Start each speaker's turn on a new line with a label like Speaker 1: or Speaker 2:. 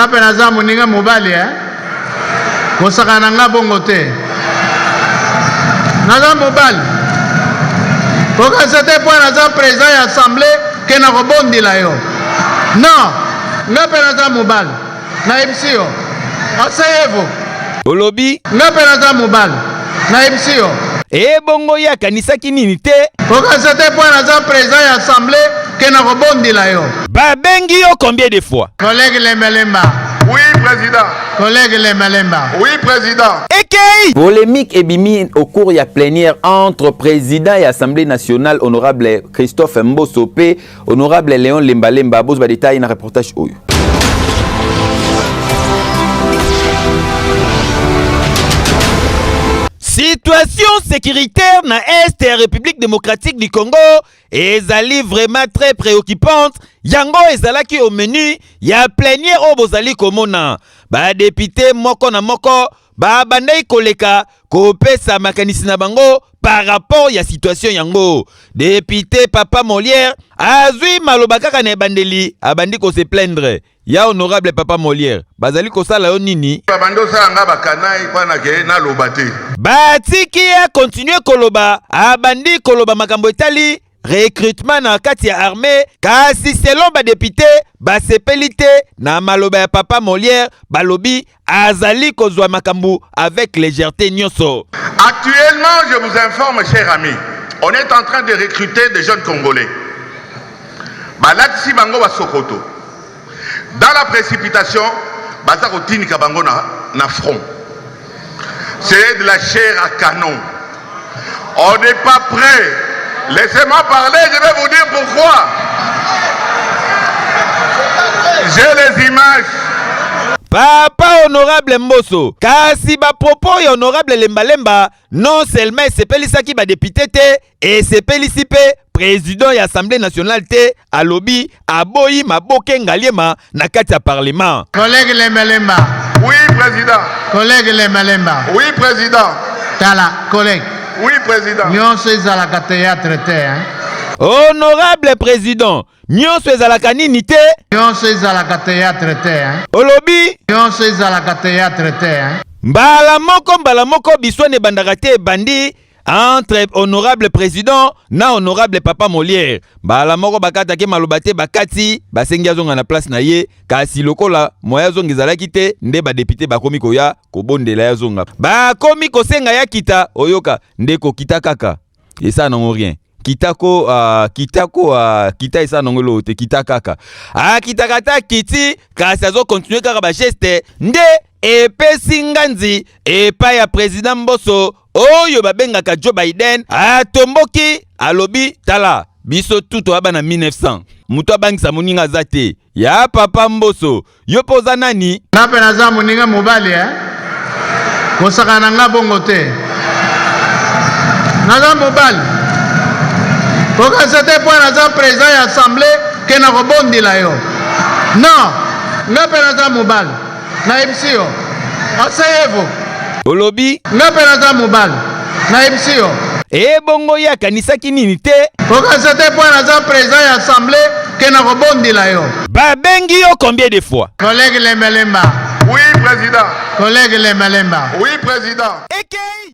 Speaker 1: Nga mpe naza moninga mobali eh? Kosakana na nga bongo te. Naza mobali. Kokanisa te mpo naza president ya assemblée ke nakobondela yo. Non, nga mpe naza mobali. Nayebisi yo. Asseyez-vous.
Speaker 2: Olobi.
Speaker 1: Nga mpe naza mobali. Nayebisi yo.
Speaker 2: Ebongo ye akanisaki nini te?
Speaker 1: Kokanisa te mpo naza president ya assemblée ke nakobondela yo.
Speaker 2: Babengi yo combien de fois?
Speaker 1: Collègue Lembalemba.
Speaker 3: Oui, président.
Speaker 1: Collègue Lembalemba.
Speaker 3: Oui, président.
Speaker 2: Ekei!
Speaker 4: Polémique ebimi au cours ya plénière entre président ya Assemblée nationale honorable Christophe Mboso pe honorable Léon Lembalemba. Bozwa détail na reportage oyo.
Speaker 2: Situation sécuritaire na Est ya République démocratique du Congo ezali vraiment très préoccupante. Yango ezalaki au menu ya plénière oyo bozali komona. Ba député moko na moko babandaki koleka kopesa makanisi na bango par rapport ya situation yango. Député Papa Molière azwi maloba kaka na ebandeli, abandi ko se plaindre. Ya honorable Papa Molière, bazali kosala yo nini?
Speaker 3: Babandi osala nga bakanai mpo na ke naloba te.
Speaker 2: Batiki ye akontinue koloba, abandi koloba makambo etali recrutement na kati ya armée, kasi selon ba député basepeli te na maloba ya Papa Molière, balobi azali kozwa makambo avec légèreté nyonso.
Speaker 3: Actuellement, je vous informe, chers amis, on est en train de recruter des jeunes Congolais. Balatisi bango basokoto. Dans la précipitation, baza kotinika bango na front. C'est de la chair à canon. On n'est pas prêt. Laissez-moi parler, je vais vous dire pourquoi. J'ai les images.
Speaker 2: Papa honorable Mboso, kasi ba propos ya honorable Lembalemba non seulement esepelisaki ba député te, esepelisi pe président ya Assemblée nationale te, alobi aboyi maboke ngaliema na kati ya parlement.
Speaker 1: Collègue Lembalemba.
Speaker 3: Oui, président.
Speaker 1: Collègue Lembalemba.
Speaker 3: Oui, président.
Speaker 1: Tala, collègue.
Speaker 3: Oui, président.
Speaker 1: Nyonso ezalaka théâtre te, hein?
Speaker 2: Honorable président, nyonso ezalaka nini te?
Speaker 1: Nyonso ezalaka théâtre te, hein?
Speaker 2: Olobi.
Speaker 1: Nyonso ezalaka théâtre te, hein?
Speaker 2: Mbala moko, mbala moko biswana ebandaka te, ebandi entre honorable président na honorable Papa Molière. Mbala moko bakataki maloba te, bakati, basengi azonga na place na ye, kasi lokola moya azonga ezalaki te, nde ba député bakomi koya kobondela ya zonga. Bakomi kosenga ya kita, oyoka ndeko kita kaka. Esa nango rien. Kitako, kitako, kita esa nango eloko te, kita kaka. Akitaka ta kiti, kasi azo continuer kaka ba geste nde epesi nganzi epai ya président Mboso oyo babengaka Joe Biden. Atomboki, alobi tala biso tu toyaba na 1900, moto abangisa moninga aza te. Ya Papa Mboso, yo mpe oza nani?
Speaker 1: Nga mpe naza moninga mobali, eh? Kosakana na nga bongo te. Naza mobali. Kokanisa te mpo naza président ya assemblée ke nakobondela yo. Non, nga mpe naza mobali. Nayebisi yo. Asseyez-vous.
Speaker 2: Olobi.
Speaker 1: Nga mpe naza mobali. Nayebisi yo.
Speaker 2: Ebongo ye akanisaki nini te?
Speaker 1: Kokanisa te mpo naza président ya assemblée ke nakobondela yo.
Speaker 2: Babengi yo combien de fois?
Speaker 1: Collègue Lembalemba.
Speaker 3: Oui, président.
Speaker 1: Collègue Lembalemba.
Speaker 3: Oui, président.
Speaker 2: Ekei.